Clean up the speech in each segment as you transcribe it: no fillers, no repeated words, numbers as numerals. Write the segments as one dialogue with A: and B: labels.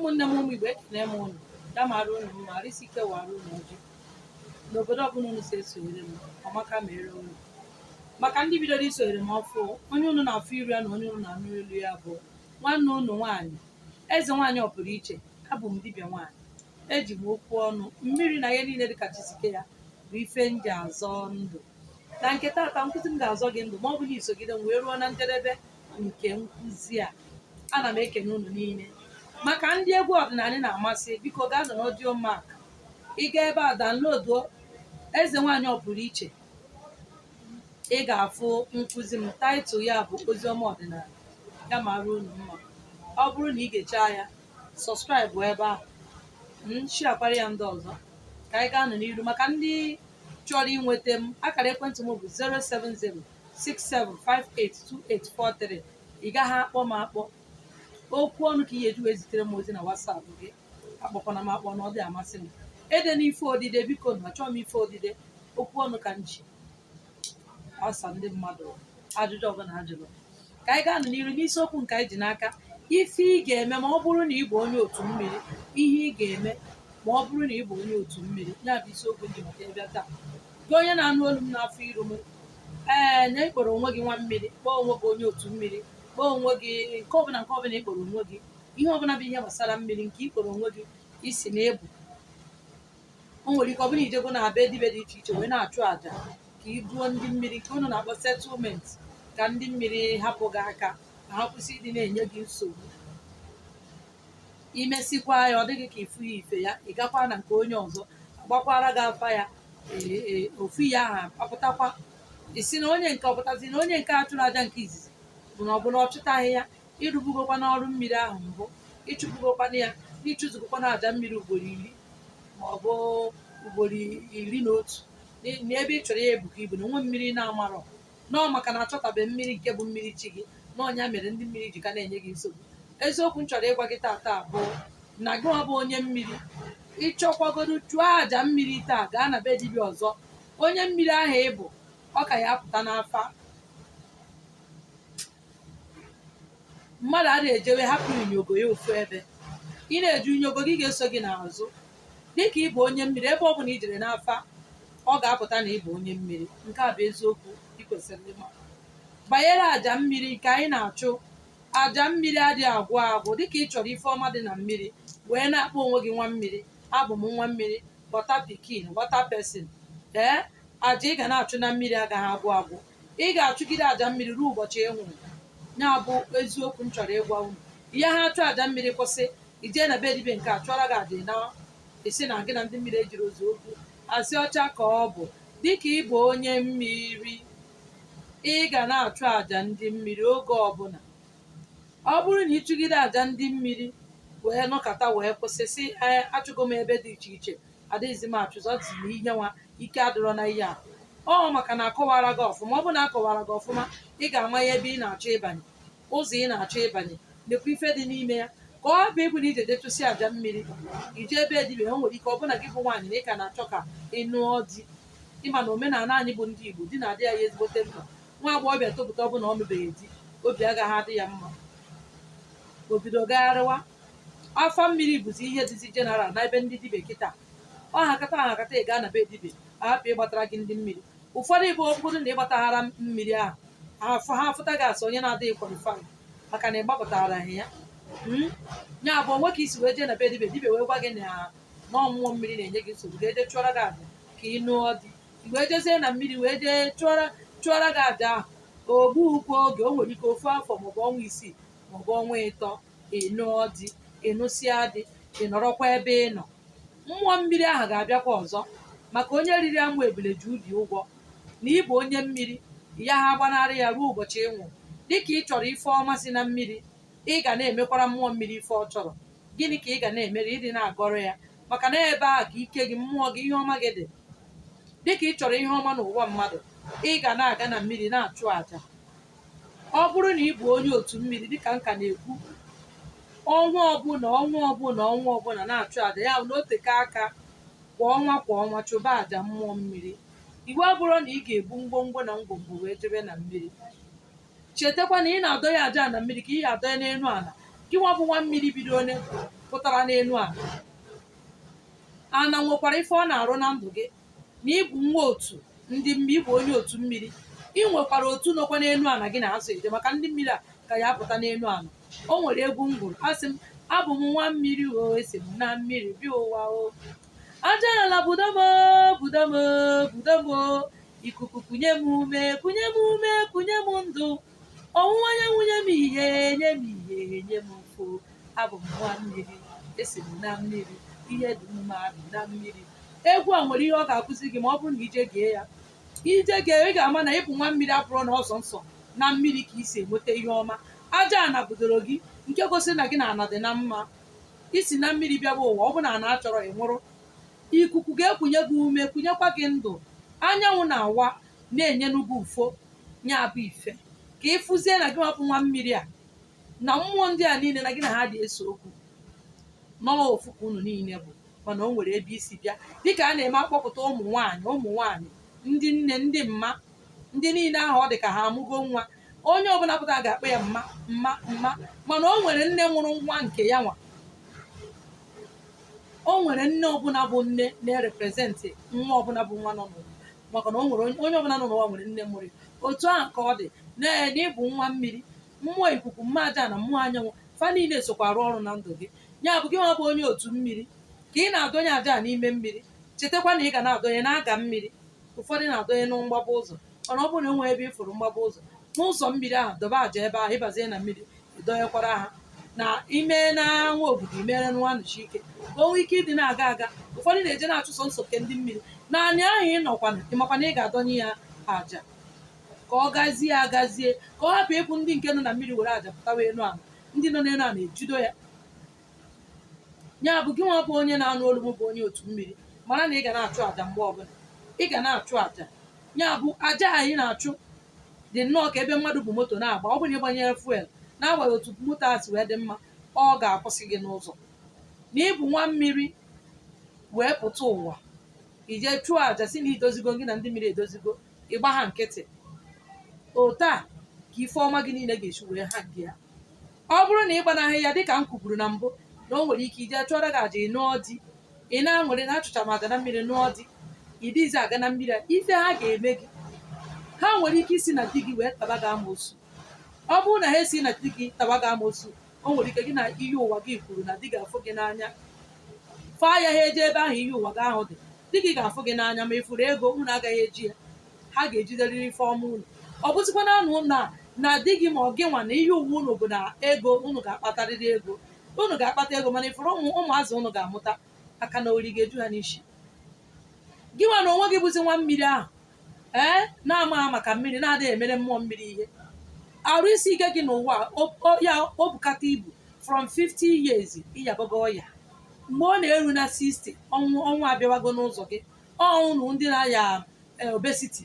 A: Ụmụnne m, ụmụ Igbo, ekene m ụnụ. Ya mara unu mma, arịsị ike wara unu ọjị n'obodo ọbụla unu si esonyere m. Ọmaka mere unu. Maka ndị bidoro isonyere m ọfụ, onye unu na-afụ iru ya na onye unu na-anụ olu ya bụ nwanne unu nwaanyị, eze nwaanyị ọpụrụ iche. Abụ m dibịa nwaanyị. Eji m okwu ọnụ mmiri na ihe niile dịka chisike ya bụ ife m ji azọ ndụ. Na nke taata, nkụzi m ga-azọ gị ndụ ma ọ bụ na isogide m wee ruo na njedebe nke nkụzi a. Ana m ekene unu niile. Maka ndị egwu ọdịnala na-amasị, biko gaa nọ n'Audiomack. Ị gaa ebe a, downloaduo Eze Nwaanyị Ọpụrụ Iche, ị ga-afụ nkụzi m. Title ya bụ Oziọma Ọdịnala. Ya mara unu mma. Ọ bụrụ na ị ga-echa ya, subscribe ebe ahụ, m sharekwara ya ndị ọzọ ka anyị gaa nụ n'iru. Maka ndị chọrọ inweta m, akara ekwentị m bụ 07067582843. Ị gaghị akpọ m akpọ, okwu ọnụ ka ị ga-eji wee zitere m ozi na WhatsApp gị. Akpọkwana m akpọ na ọ dị amasị m ede n'ife odide. Biko, na achọghị m ife odide, okwu ọnụ ka m ji asa ndị mmadụ ajụjụ ọbụla ha jụrụ. Ka anyị gaa nụ n'iru n'isiokwu nke anyị ji n'aka: ife ị ga-eme ma ọ bụrụ na ị bụ onye otu mmiri. Ihe ị ga-eme ma ọ bụrụ na ị bụ onye otu mmiri, ya bụ isiokwu ndị maka ịbịa taa. Gị onye na-anụ olu m n'afọ iru m, ee, na ịkpọrọ onwe gị nwa mmiri, kpọọ onwe gị onye otu mmiri, kpọọ onwe gị nke ọbụla, nke ọbụla ịkpọrọ onwe gị, ihe ọbụla bụ ihe gbasara mmiri nke ịkpọrọ onwe gị isi na ebu, o nwere ike ọ bụrụ ijego na be dibịa dị iche iche wee na-achụ àjà ka ị duo ndị mmiri, nke unu na-akpọ settlement, ka ndị mmiri hapụ gị aka, ka ha kwụsị ịdị na-enye gị nsogbu. Imesikwa ya, ọ dịghị ka ifu ya ife ya, ị gakwa na nke onye ọzọ, agbakwara gị afa ya, ee, ofu ya ahụ apụtakwa. Isi na onye nke ọpụtazi na onye nke a chụrụ aja nke izizi bụ na ọ bụ na ọ chụtaghị ya. Ịrụbugokwa n'ọrụ mmiri ahụ mbụ, ịchụbugokwana ya, ịchụzugokwana aja mmiri ugboro 10 ma ọ bụ ugboro 11 n'ebe ị chọrọ ya ebuka ibu na nwe mmiri na-amarọ nọọ, maka na achọtabeghị mmiri nke bụ mmiri chi gị n'ọnya mere ndị mmiri ji ka na-enye gị nsogbu. Eziokwu m chọrọ ịgwa gị taata bụ na gị nwa bụ onye mmiri, ịchọkwagodo chụọ àjà mmiri taa, gaa na be dibịa ọzọ, onye mmiri ahụ ị bụ, ọ ka ya apụta n'afa. Mmadụ adịghị ejewe hapụ inyogo ya ofu ebe. Ị na-eji inyogo gị ga-eso gị n'azụ. Dịka ị bụ onye mmiri, ebe ọ bụla i jere n'afa, ọ ga-apụta na ị bụ onye mmiri. Nke a bụ eziokwu ị kwesịrị ịma banyere àjà mmiri nke anyị na-achụ. Àjà mmiri adịghị agwụ agwụ. Dịka ị chọrọ ife ọma dị na mmiri wee na-akpọ onwe gị nwa mmiri, abụ m nwa mmiri, water pikin, water person, ee, àjà ị ga na-achụ na mmiri agaghị agwụ agwụ. Ị ga-achụgide àjà mmiri ruo ụbọchị ị nwụrụ. Ya bụ eziokwu m chọrọ ịgwa unu. Ihe ha achụ àjà mmiri kwụsị, ijee na be dibịa nke a chụọrọ gị àjà, na esi na gị na ndị mmiri ejiri ozu okwu, asị ọcha ka ọ bụ. Dịka ị bụ onye mmiri, ị ga na-achụ àjà ndị mmiri oge ọbụla. Ọ bụrụ na ịchụgide àjà ndị mmiri wee nọkọta wee kwụsị, sị, ee, achụgo m ebe dị iche iche, adịghịzi m achụzọ, ọ dị na ihe nwa ike adịrọ na ihe a, ọ maka na akọwara gị ọfụma. Ọ bụ na akọwara gị ọfụma, ị ga-ama ya ebe ị na-achọ ịbanye, ụzọ ị na-achọ ịbanye, lekwa ife dị n'ime ya, ka ọ bụ ịbụ na ije je chụsị àjà mmiri, ije ebe dibịa. O nwere ike ọ bụ na gị bụ nwaanyị na ị ka na-achọ ka ị nụọ di. Ịma na omenala anyị bụ ndị Igbo, di na-adị ya ezigbote mkpa. Nwa agbọghọbịa topụta, ọ bụ na ọ nụbeghị di, obi agaghị adị ya mma, o bido gagharịwa. Afa mmiri bụzi ihe dịzi general n'ebe ndị dibịa kịta. Ọ hakata ahakata, ị gaa na be dibịa, ahapụ ịgbatara gị ndị mmiri. Ụfọdụ bụ ọ bụrụ na ịgbataghara mmiri ahụ, afọ ha afụta gị asị onye na-adịghị qualify, maka na ịgbapụtara ha ya. Ya bụ onwe ka isi wee jee na be dibịa, dibịa wee gwa gị na na ọmmụọ mmiri na-enye gị nsogbu, ga-eje chụọrọ gị aja ka ị nụọ di. I wee jezie na mmiri wee jee chụọrọ gị aja ahụ, ogbu ukwu oge o nwere ike ofu afọ maọbụ ọnwa 6 maọbụ ọnwa 3, ị nụọ di. Ịnụsịa di, ị nọrọkwa ebe ị nọ, mmụọ mmiri ahụ ga-abịakwa ọzọ, maka onye riri amụ ebule ji ubi ụgwọ. Na ịbụ onye mmiri ya, ha gbanarị ya ruo ụbọchị ịnwụ. Dịka ị chọrọ ife ọma si na mmiri, ị ga na-emekwara mmụọ mmiri ife ọ chọrọ. Gịnị ka ị ga na-emere? Ịdị na-agọrọ ya, maka na ebe a ka ike gị, mmụọ gị, ihe ọma gị dị. Dịka ị chọrọ ihe ọma n'ụwa mmadụ, ị ga na-aga na mmiri na-achụ àjà. Ọ bụrụ na ị bụ onye otu mmiri, dịka nka na-ekwu, ọnwa ọbụla, ọnwa ọbụla, ọnwa ọbụla na-achụ àjà ya bụ na o teka aka, kwa ọnwa, kwa ọnwa, chụba àjà mmụọ mmiri. Iwu abụrụ na ị ga-ebu ngwongwo na ngwongwo wee jebe na mmiri. Chetakwa na ị na-adọ ya àjà na mmiri ka ị ga-adọ ya n'elu ala. Gị nwa bụ nwa mmiri bido onye pụtara n'elu ala, ana nwekwara ife ọ na-arụ na ndụ gị. Na ịbụ nwa otu ndị mmiri, ịbụ onye otu mmiri, ị nwekwara otu nọkwa n'elu ala gị na-azụ eje, maka ndị mmiri a ka ya apụta n'elu ala. O nwere egwu m gụrụ, asị m, abụ m nwa mmiri o, esi m na mmiri bịa ụwa o. Aja ala budomo, budomo, budomo. Ikuku kunye m ume, kunye m ume, kunye m ndụ. Ọnwụnwa anyanwụ nye m ihe, nye m ihe, nye m mfo. Abụ m nwa mmiri, esi m na mmiri, ihe dị mma dị na mmiri. Egwu a nwere ihe ọ ga-akụzi gị ma ọ bụrụ na ije gee ya. Ije gee, ị ga-ama na ịbụ nwa mmiri abụrụ na ọzọ nsọ na mmiri ka isi enweta ihe ọma. Aja ana budoro gị, nke gosiri na gị na ana dị na mma. Isi na mmiri bịaba ụwa, ọ bụ na ana achọrọ ịnwụrụ. Ikuku ga-ekunye gị ume, kunyekwa gị ndụ. Anyanwụ na-awa na-enye n'ugwu ufo, nya bụ ife ka ị fụzie na gị nwapụ nwa mmiri a na mmụọ ndị a niile na gị na ha dị eso okwu n'ọwa ofu ka unu niile bụ. Mana o nwere ebe isi bịa, dịka a na-eme akpọpụta ụmụ nwaanyị, ụmụ nwaanyị ndị nne, ndị mma, ndị niile ahụ ọ dị ka ha amụgo nwa. Onye ọbụla pụtara ga-akpọ ya mma, mma, mma. Mana o nwere nne mụrụ nwa nke ya nwa. O nwere nne ọbụla bụ nne na-erepresentị nwa ọbụla bụ nwa nọ n'ụwa, maka na o nwere onye ọbụla nọ n'ụwa nwere nne mụrụ ya. Otu ahụ ka ọ dị na ịbụ nwa mmiri. Mmụọ ikuku, mmụọ aja na mmụọ anyanwụ, fa niile sokwa arụ ọrụ na ndụ gị. Ya bụ, gị nwa bụ onye otu mmiri, ka ị na-adọnye aja n'ime mmiri, chetakwa na ị ga na-adọnye na-aga mmiri. Ụfọdụ na-adọnye na mgbaba ụzọ, mana ọ bụrụ na enwee ebe ị fụrụ mgbaba ụzọ n'ụzọ mmiri ahụ, dọba aja ebe ahụ. Ịbazie na mmiri, ịdọnyekwara ha na ime na nwa obodo, imere nwa nụchi ike ka o nwee ike ịdị na-aga aga. Ụfọdụ na-eje na-achụso nsoke ndị mmiri naanị ahụ. Ị nọkwana, ịmakwa na ị ga-adọnye ya aja ka ọ gazie agazie, ka ọ hapụ ịbụ ndị nke nọ na mmiri were aja pụtawa elu ala, ndị nọ n'elu ala ejido ya. Ya bụ, gị nwa bụ onye na-anụ olu m bụ onye otu mmiri, mara na ị ga na-achụ aja mgbe ọbụla. Ị ga na-achụ aja. Ya bụ, aja anyị na-achụ dị nnọọ ka ebe mmadụ bụ moto na-agba. Ọ bụrụ na ịgbanyere fuel, na-agbaghị otu moto a si wee dị mma, ọ ga-akwụsị gị n'ụzọ. Na ịbụ nwa mmiri wee pụta ụwa, ije chụọ aja, si na idozigo gị na ndị mmiri edozigo, ịgba ha nkịtị. Otu a ka ife ọma gị niile ga-esi wee ha gị ya. Ọ bụrụ na ị gbanahị ya, dịka m kwuburu na mbụ, na o nwere ike ije chụọrọ gị aja, ị nụọ di, ị na-aṅụrị na achụcha m aja na mmiri, nụọ di, ịdịzi aga na mmiri a. Ife ha ga-eme gị, ha nwere ike isi na di gị wee taba gị amoosu. Ọ bụrụ na ha esi na di gị taba gị amoosu, o nwere ike gị na iyi ụwa gị kwuru na di ga-afụ gị n'anya. Faa ya, ha eje ebe ahụ iyi ụwa gị ahụ dị, di gị ga-afụ gị n'anya, ma ịfụrụ ego unu agaghị eji ya. Ha ga-ejiderịrị ife ọma unu. Ọ bụzikwa na anụ na di gị ma ọ gị nwa na ihe uwe unu bụ na ego, unu ga-akpatarịrị ego, unu ga-akpata ego, mana ịfụrụ ụmụ ụmụazị unu ga-amụta, aka na ori ga-eju ha n'isi. Gị nwa na onwe gị bụzi nwa mmiri ahụ ee na-ama maka mmiri, na-adịghị emere mmụọ mmiri ihe. Arụ isi ike gị n'ụwa ya o bukata ibu from 50 years, ịyabago ọya. Mgbe ọ na-eru na 60, ọnwụ, ọnwụ abịawago n'ụzọ gị. Ọnwụ ndị na-aya obesity,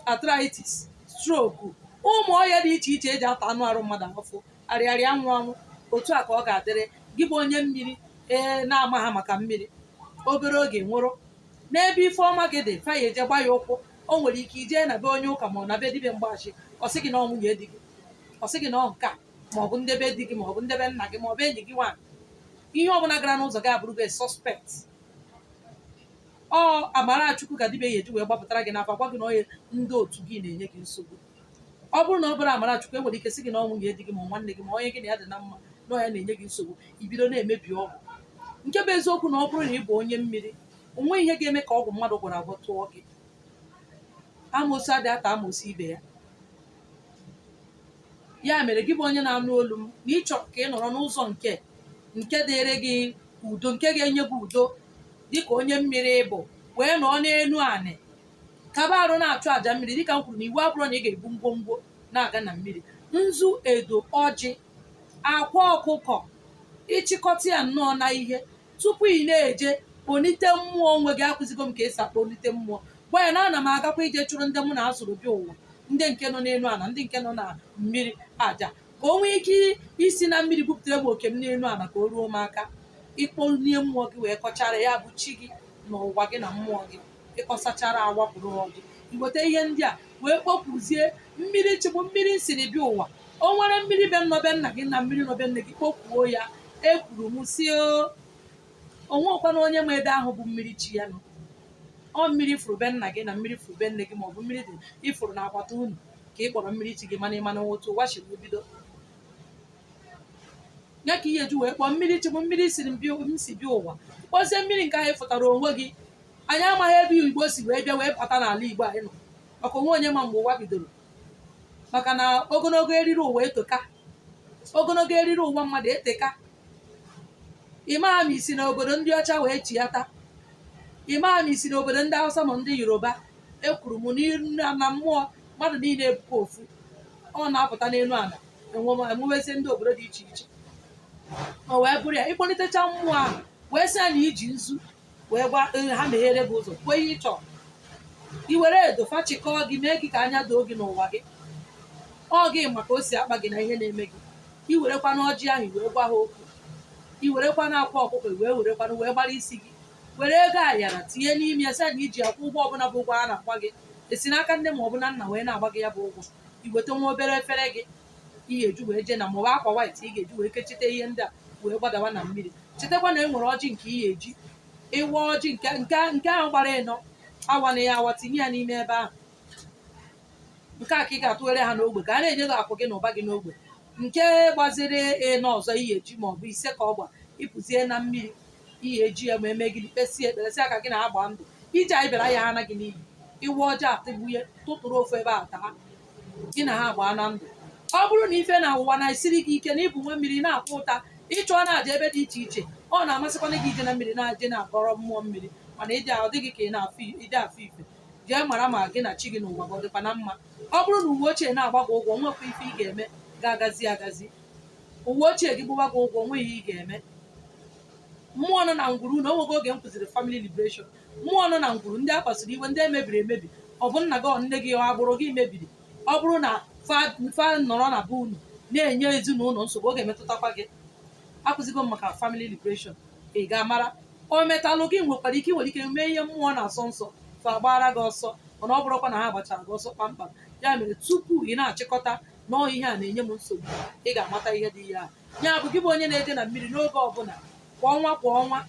A: arthritis, stroke, ụmụ ọya dị iche iche eji ata anụ arụ mmadụ ahụfụ, arịarịa anwụ anwụ. Otu a ka ọ ga-adịrị gị bụ onye mmiri ee na-ama ha maka mmiri. Obere oge nwụrụ n'ebe ife ọma gị dị, fa ya eje gba ya ụkwụ. O nwere ike ijee na be onye ụka ma ọ na be dibịa mgbachi, ọ sị gị na ọ nwunye di gị, ọ sị gị na ọ nke a, ma ọ bụ ndebe di gị, ma ọ bụ ndebe nna gị, ma ọ bụ enyi gị nwaanyị. Ihe ọbụla gara n'ụzọ gị abụrụ gị suspect. Ọ amara Chukwu ka dibịa ya eji wee gbapụtara gị n'afọ, gwa gị na onye ndị otu gị na-enye gị nsogbu. Ọ bụrụ na ọ bụrụ amara Chukwu, enwere ike sị gị na ọ nwunye di gị, ma nwanne gị, ma onye gị na ya dị na mma, na ọ ya na-enye gị nsogbu. Ibido na-emebi ọgwụ. Nke bụ eziokwu na ọ bụrụ na ị bụ onye mmiri, onwe ihe ga-eme ka ọgwụ mmadụ gwọrọ agwọ tụọ gị. Amoosu adịghị ata amoosu ibe ya. Ya mere, gị bụ onye na-anụ olu m, na ị chọrọ ka ị nọrọ n'ụzọ nke dịrị gị udo, nke ga-enye gị udo dịka onye mmiri bụ, wee nọọ n'elu anị, kaba arụ na-achụ àjà mmiri. Dịka m kwuru na iwu abụrụ na ị ga-ebu ngwongwo na-aga na mmiri, nzu, edo, ọjị, akwa ọkụkọ, ịchịkọta ya nnọọ na ihe tupu ị na-eje kponite mmụọ onwe gị. Akụzigo m ka esi akpọlite mmụọ. Gwa ya na ana m agakwa ije chụrụ ndị mụ na asụrụ bịa ụwa, ndị nke nọ n'elu ala, ndị nke nọ na mmiri, àjà, ka o nwee ike isi na mmiri bupụtara m oke m n'elu ala, ka o ruo m aka. Ịkpọlie mmụọ gị wee kọchara ya bụ chi gị na ụwa gị na mmụọ gị, ịkọsachara, awapụrụ ọjị, iweta ihe ndị a wee kpọpụzie mmiri chịbụ mmiri siri bịa ụwa. O nwere mmiri be nnọbe nna gị na mmiri nọbe nne gị, kpokwuo ya. Ekwuru m si o onwekwana onye ma ebe ahụ bụ mmiri chi ya nọ. Ọ mmiri furu be nna gị na mmiri furu be nne gị, ma ọ bụ mmiri dị ifuru na agbata unu ka ị kpọrọ mmiri chi gị. Mana ịmana otu ụwa si wee bido ya ka ihe eji wee kpọọ mmiri chi bụ mmiri siri m si bịa ụwa. Kpọzie mmiri nke ahụ ịfụtara onwe gị. Anyị amaghị ebe Igbo si wee bịa wee bata n'ala Igbo anyị nọ, maka onwe onye ma mgbe ụwa bidoro, maka na ogologo eriri ụwa etoka, ogologo eriri ụwa mmadụ eteka. Ịmaa ma isi n'obodo ndị ọcha wee chiata, ịmaa ma isi n'obodo ndị Hausa ma ndị Yoruba. Ekwuru m na mmụọ mmadụ niile ebukwa ofu, ọ na-apụta n'elu ala enwewezie ndị obodo dị iche iche. O wee bụrụ ya, ịkpọlitecha mmụọ ahụ wee sị ya na iji nzu wee gwa ha meghere gị ụzọ, kwuo ihe ị chọrọ, i were edo fachikọọ gị, mee gị ka anya doo gị n'ụwa gị. Ọ gị maka o si akpa gị na ihe na-eme gị. I werekwana ọjị ahụ wee gwa ha okwu, i werekwana akwa ọkụkọ wee werekwana wee gbara isi gị, were ego ayara tinye n'ime ya, sị na iji akwụ ụgwọ ọbụla bụ ụgwọ a na-agba gị, esi n'aka nne ma ọ bụ na nna wee na-agba gị ya bụ ụgwọ. Iweta nwa obere efere gị ị ga-eji wee jee na maọbụ akwa white ị ga-eji wee kechite ihe ndị a wee gbadawa na mmiri. Chetakwa na e nwere ọjị nke ị ga-eji ịwa ọjị nke ahụ gbara ịnọ awa na ya awa, tinye ya n'ime ebe ahụ. Nke a ka ị ga-atụgharị ha n'ogbe ka a na-enye gị akụ gị na ụba gị n'ogbe. Nke gbaziri ịnọ ọzọ ị ga-eji ma ọ bụ ise ka ọ gba, ịpụzie na mmiri ị ga-eji ya ma eme gị kpesie ekpere, sị aka gị na ha gbaa ndụ ije anyị bịara ya ha anaghị n'iyi. Ịwa ọjị atịgbunye tụtụrụ ofu ebe a taa, gị na ha gbaa na ndụ. Ọ bụrụ na ife na ụwa na-esiri gị ike na ịbụ nwa mmiri na-akwụ ụta, ịchọ na-aja ebe dị iche iche, ọ na-amasịkwana gị ije na mmiri na-aje na-akọrọ mmụọ mmiri, mana ịdị ọ dịghị ka ị na-afụ ịdị afụ ife, jee mara ma gị na chi gị n'ụwa gị ọ dịkwa na mma. Ọ bụrụ na uwe ochie na-agba gị ụgwọ, nwekwa ife ị ga-eme ga-agazi agazi. Uwe ochie gị gbụwa gị ụgwọ, nwe ihe ị ga-eme. Mmụọ nọ na ngwuru na onwego oge m kụziri family liberation. Mmụọ nọ na ngwuru ndị a kpasuru iwe, ndị emebiri emebi, ọ bụ nna gị, ọ nne gị, ọ agbụrụ gị mebiri. Ọ bụrụ na fa nọrọ na be unu na-enye ezinụlọ nsogbu, ọ ga-emetụtakwa gị. Akụzigo m maka family liberation, ị ga-amara o metalụ gị. Nwekwara ike, nwere ike mee ihe mmụọ na-asọ nsọ, fa gbara gị ọsọ, mana ọ bụrụkwa na ha gbachara gị ọsọ kpamkpam. Ya mere, tupu ị na-achịkọta nọọ ihe a na-enye m nsogbu, ị ga-amata ihe dị ihe a. Ya bụ, gị bụ onye na-eje na mmiri n'oge ọbụla, kwa ọnwa kwa ọnwa,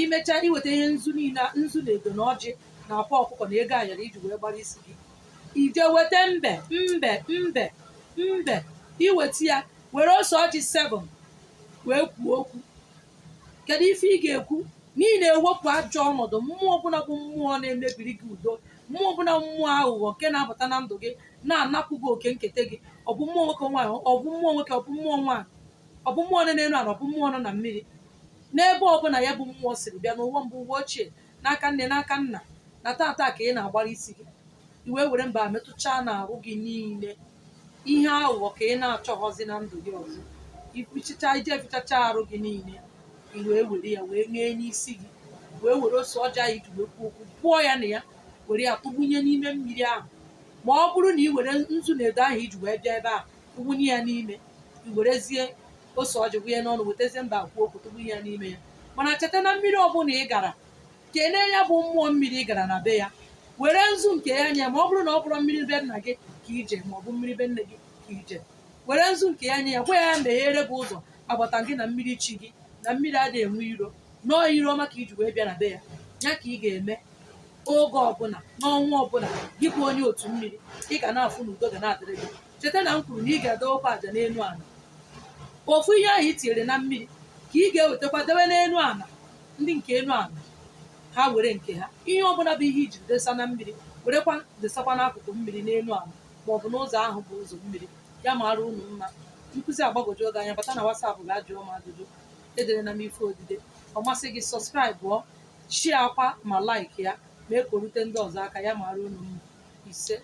A: imechaa iweta ihe nzu niile, nzu na edo na ọjị na akwa ọkụkọ na ego ayara iji wee gbara isi gị, ije weta mbe mbe mbe mbe, iweta ya, were ose ọjị 7 wee kwuo okwu. Kedu ife ị ga-ekwu? N'ihi na-ewepụ ajọ ọnọdụ mmụọ ọbụla bụ mmụọ na-emebiri gị udo, mmụọ ọbụla, mmụọ aghụghọ nke na-abata na ndụ gị na-anapụ gị oke nketa gị. Ọ bụ mmụọ nwoke, nwaanyị, ọ bụ mmụọ nwoke, ọ bụ mmụọ nwaanyị, ọ bụ mmụọ nọ n'elu ala, ọ bụ mmụọ nọ na mmiri, n'ebe ọbụla ya bụ mmụọ siri bịa n'ụwa mbụ, ụwa ochie, n'aka nne, n'aka nna, na tata ka ị na-agbara isi gị, i wee were mba metụchaa n'arụ gị niile ihe aghụghọ ka ị na-achọghọzi na ndụ gị ọzọ. Ifichacha ije efichacha arụ gị niile, i wee were ya wee ṅee n'isi gị, wee were ose ọjị ahụ iji wee kwuo okwu pụọ ya na ya, were ya tụgbunye n'ime mmiri ahụ. Ma ọ bụrụ na ị were nzu na edo ahụ iji wee bịa ebe a tụgbunye ya n'ime, i werezie ose ọjị wụnye n'ọnụ, wetazie mba kwuo okwu tụgbunye ya n'ime ya. Mana cheta na mmiri ọbụla ị gara, kenee ya bụ mmụọ mmiri ị gara na be ya, were nzu nke ya nye. Ma ọ bụrụ na ọ bụrụ mmiri be nna gị ka ije, ma ọ bụ mmiri be nne gị ka ije, were nzu nke ya nye ya, gwa ya meghere gị ụzọ agbata gị na mmiri chi gị, na mmiri adịghị enwe iro nọọ iro ọma ka iji wee bịa na be ya. Ya ka ị ga-eme oge ọbụla n'ọnwa ọbụla. Gị bụ onye otu mmiri, ị ga na-afụ na udo ga na-adịrị gị. Cheta na m kwuru na ị ga-edewekwa àjà n'elu ala. Ofu ihe ahụ i tinyere na mmiri ka ị ga-ewetakwa debe n'elu ala. Ndị nke elu ala ha were nke ha. Ihe ọbụla bụ ihe iji desa na mmiri, werekwa desakwa n'akụkụ mmiri n'elu ala ma ọ bụ n'ụzọ ahụ bụ ụzọ mmiri. Ya mara unu mma. Nkụzi agbagwoju oge anya. Bata na WhatsApp ga jụọ m ajụjụ edere na m ife odide. Ọ masị gị, subscribe, share kwa ma like ya, mee ka o rute ndị ọzọ aka. Ya mara unu mma. Ise.